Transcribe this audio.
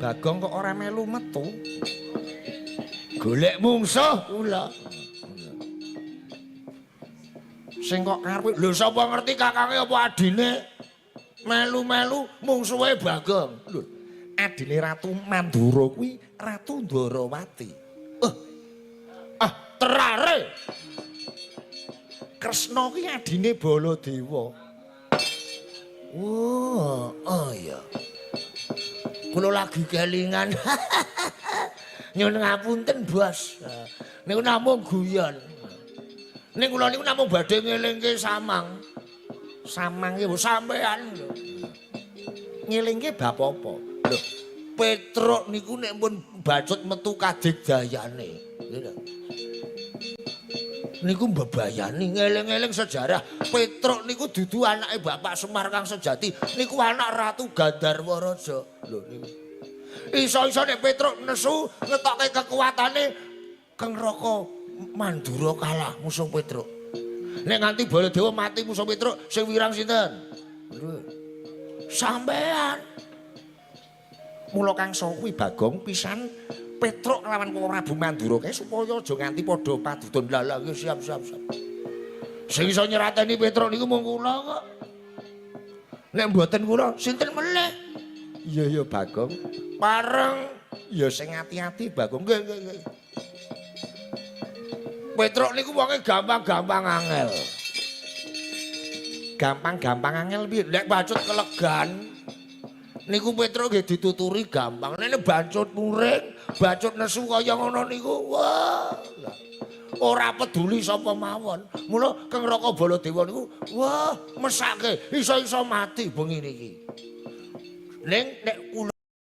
Bagong kok ora melu metu? Golek mungsuh kula. Sing kok karepe lho sapa ngerti kakange apa adine? Melu-melu mungsuhe Bagong. Lho, adine Ratu Mandura kuwi Ratu Ndorowati. Ah, terare. Kresna kuwi adine Baladewa. Wah, oh iya. Kula lagi kelingan. Nyuwun ngapunten, Bos. Niku namung guyon. Ning kula niku namung badhe ngelingke Samang. Samang ki sampean lho. Ngelingke bab apa? Lho, Petruk niku nek pun bacut metu kadigdayane. Lho. Niku mbebayani ngeling-eling sejarah. Petruk niku dudu anake Bapak Semar kang sejati, niku anak Ratu Gandharwa Raja. Lho niku. Iso-iso nek Petruk nesu ngetokke kekuatane Kang Raka Mandura kalah musuh Petruk. Nek nganti Baladewa mati musuh Petruk sing wirang sinten? Lho. Sampean. Mula kangsa kuwi Bagong pisan Petruk lawan Prabu Mandura kae supaya aja nganti padha padudon. Lah lah siap siap siap. Sing iso nyrateni Petruk niku mung kula kok. Nek mboten kula sinten melih? Iya iya Bagong. Pareng ya sing ati-ati Bagong. Nggih nggih nggih. Petruk niku wonge gampang-gampang angel. Gampang-gampang angel piye? Nek bacut kelegan niku Petruk nggih dituturi gampang. Nek bacut muring, bacut nesu kaya ngono niku, wah. Ora peduli sapa mawon. Mula Kang Raka Baladewa niku wah mesake iso-iso mati bengi niki. Ning nek kula